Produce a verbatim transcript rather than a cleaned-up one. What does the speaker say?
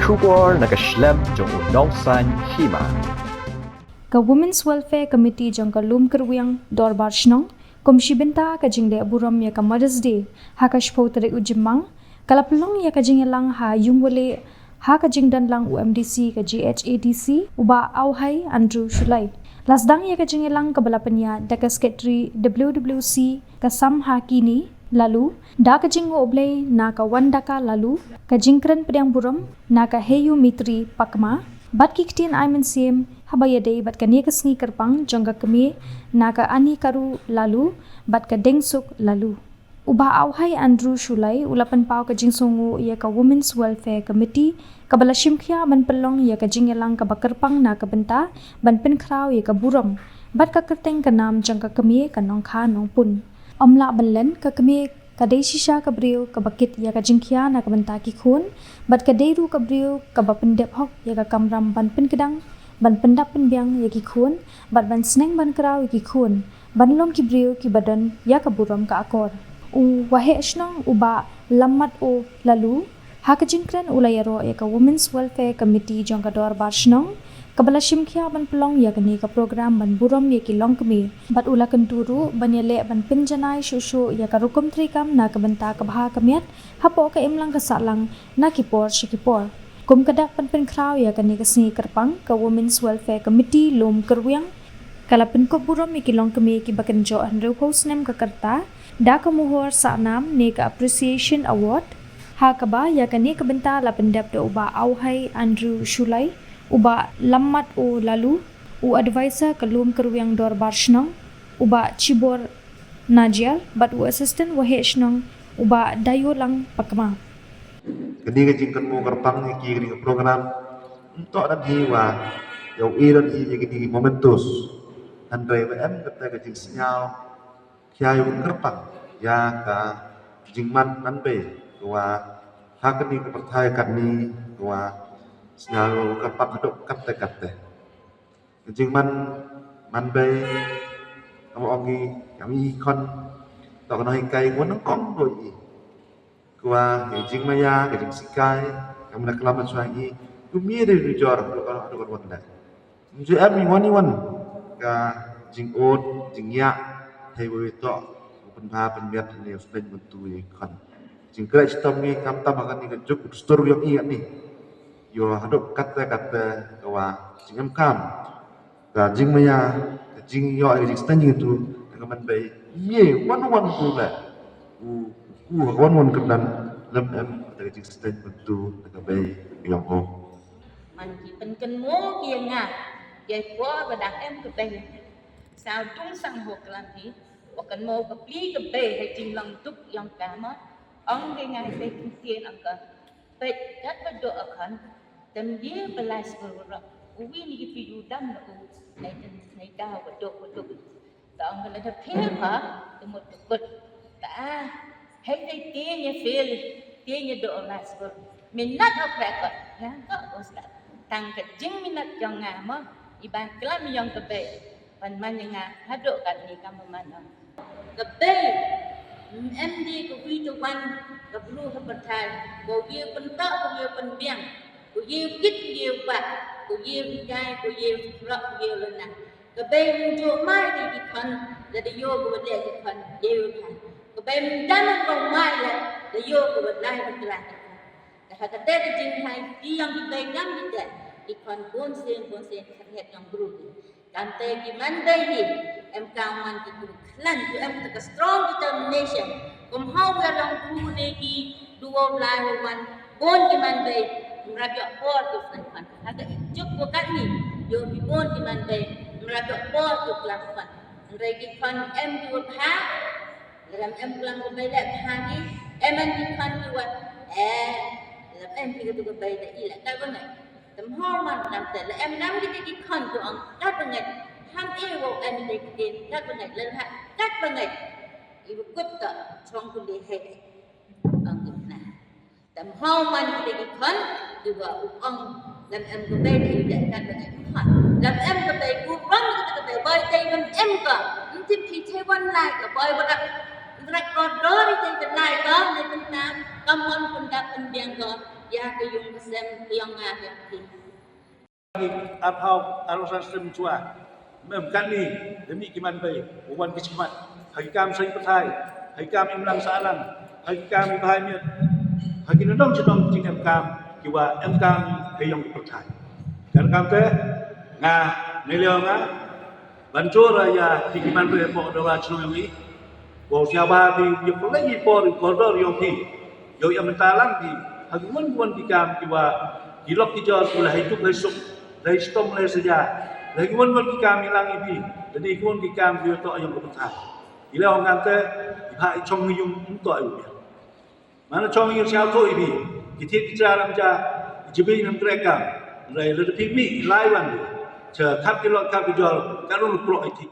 Khubor na ka shlem jong u nongsaiñ hima. Ka Women's Welfare Committee jong ka Lum Kyrwiang Dorbar Shnong, kum shi bynta ka jingleh burom ïa ka Mother's Day, ha ka shiphew tarik u Jymmang, ka la pynlong ïa ka jingïalang ha Ïungwaleh, ha ka jingdonlang u M D C ka G H A D C, u Bah Auhai Andrew Shullai. La sdang ïa ka jingïalang kaba la pynïaid da ka Secretary W W C ka Samhakini Laloo, da ka jingnguh Blei na ka Wandaka Laloo, ka jingkren pdiang burom na ka Heyu Mitri Pakma, bad ki ktien ai mynsiem, haba ïadei bad kane ka sngi kyrpang jong ka kmie na ka Anikaru Laloo, bad ka Dengsuk Laloo. U Bah Auhai Andrew Shullai u la pynpaw ka jingsngewnguh ïa ka Women's Welfare Committee, kaba la shim khia ban pynlong ïa ka jingïalang kaba kyrpang na ka bynta ban pynkhraw ïa ka burom bad ka kyrteng ka nam jong ka kmie ka nongkha nongpun. Ym lah ban len, ka kmie ka dei shisha ka briew kaba kit ïa ka jingkhia na ka bynta ki khun, bad ka dei ruh ka briew kaba pyndep hok ïa ka kamram ban pynkdang, ban pyndap pynbiang ïa ki khun, bad ban sneng ban kraw ïa ki khun ban long ki briew kiba don ïa ka burom ka akor. U Waheh Shnong u Bah Lammat O Laloo, ha ka jingkren u la ïaroh ïa ka Women's Welfare Committee jong ka Dorbar Shnong, kaba la shim khia ban pynlong ïa kane ka program ban burom ïa ki longkmie. Bad u la kyntu ruh ban ïaleh ban pynjanai shuh shuh ïa ka rukom treikam na ka bynta ka bha ka miat, hapoh ka imlang ka sahlang, na ki por sha ki por. Kum ka dak ban pynkhraw ïa kane ka sngi kyrpang, ka Women's Welfare Committee Lum Kyrwiang ka la pynkup burom ïa ki longkmie kiba kynjoh hynriewphew snem ka rta, da ka muhur sahnam ne ka Appreciation Award, ha kaba ïa kane ka bynta la pyndep da u Bah Auhai Andrew Shullai, u Bah Lammat O Laloo, u Advisor ka Lum Kyrwiang Dorbar Shnong, u Bah Chibor Najiar, bad u Assistant Waheh Shnong, u Bah Dayolang Pakma. Kane ka jingkynmaw kyrpang ïa ki, kane ka program, ym toh don hi wa ïa u, i don hi ïa kine ki mementos. Hynrei ba em kata ka jingsngew khia ïa u kyrpang ïa ka jingman man bei ka wa ha kane ka pyrthei katne ka wa sngew kyrpang haduh katte katte. Ka jingman man bei, kam ong i, kam i khon, to ka nonghikai ka wa nyngkong ruh i. Ka wa ka jingmaïa, ka jingsikai, kam na klam shuwa i, kum i dei ujor, haduh ka, haduh ka wan dei. Ym ju em i wan i wan ka jingud, jingïa, hei wa i to u pynbha pynmiat ne u sdang myntu i khon. Jingkhreh shitom ngi khamtam ha kane ka juk dustur ïong i kane. Ïoh haduh katte katte ka wa jingem kam, ka jingmaïa, ka jingïoh, ka jingsdang jingïathuh, ka man bei, ïa wan wan tu leh. U, u, wan wan kyrdan, lem em, ka jingsdang myntu, ka bei ïong o. Man ki pynkynmaw ki ïa nga, ïa i por ba dang em ka bei. Saw dung sang ho klam hi, ba kynmaw ka pli ka bei ha jinglong duk ïong ka ma. Ong dei nga ha i bei ktien ong ka. Peit katba doh akhon, tang ïa ba lai sbur warok, uwi na ki phi u dam na u, nai tang nai daw ba doh ba doh. Ka ong ka la da phil ha, ka mut ka kut. Ka ah, hei dei tieng ïa phil, tieng ïa doh lai sbur. Minot ok rekot, ïa ka uslat. Tang ka jingminot jong nga mo, i ban klam ïong ka bei. Ban man ïa nga haduh katne kam ban man ong. Ka bei, em dei ka wi ka wan, ka bru ha pyrthai, ka wi pyntok, ka wi pynbiang, ka wi kit, ka wi bat, ka wi kai, ka wi rok, ka wi lana. Ka bei mynjur mai dei ki khon, da da ïoh ka wa dei ki khon, dei wa khon. Ka bei myndam ka mai la, da ïoh ka wa dei ka dei. Ka ha ka dei ka jinghai, ki ïong ki bei ngam ki dei, ki khon bun sien, bun sien, ka het ïong bru. Kamte ki man bei hi, em ka man ki khlaiñ, ki em ka strong determination. Kum hau wer long bru ne ki, duo lai wan, bun ki man bei, mrap ïoh por ki khlaiñ khon. Ha ka juk ko katni, ïoh ki bun ki man bei, mrap ïoh por ki khlaiñ khon. Hynrei ki khon em ki wa bha, lada em klam ka bei leh bha ki, em an ki khon ki wa, eh, lada em ki katu ka bei da i leh kat ba ngai. Tymhor man kam te, lada em ngam ki te ki khon ki ong kat ba ngai. Ham i wa em te ki te kat ba ngai, lada ha kat ba ngai. I wa kut ta, chong ku le hei. Ong ki na. Tymhor man ki te ki khon, ki wa u ong, lam em ka bei, ki dei kat ba ngai khon. Lam em ka bei, ku ong ki te ka bei, boi te lam em ka. Ym tip phi te wan lai ka, boi ba rak, rak ko dor te ka lai ka, ne pynta, kam mon pynda pynbiang ka. Ïa ka yung ka sem ka yong nga ka phi. Arphaw arphaw san snem chwa. Mem kan ni demi ki man bei u wan ki chmat ha ki kam seng pathai, ha ki kam imlang sahlang, ha ki kam i bahai miet, ha ki nodong chidong ki em kam ki wa em kam ka yong ki pathai. Kan kam te nga ne leo nga ban jor ïa ki ki man bei pok da wa chnong yong i. Wow sia ba bi bi pulai i por i kordor yong phi. Yow ïa mynta lang phi ha ki won won ki kam ki wa ki lok ki jor ki la hai tuk hai suk, hai stom hai saja, hai ki won won ki kam i lang i phi. Dani ki won ki kam ki to yong ka pathai. I la ong ngam te i pha i chong yung um to i u. Mana chong yung sia to i phi ki thit ki tra lam ja i jibi nam trek kam. Rai le phi mi i lai wan cha khap ki lok khap ki jor ka run pro i thit.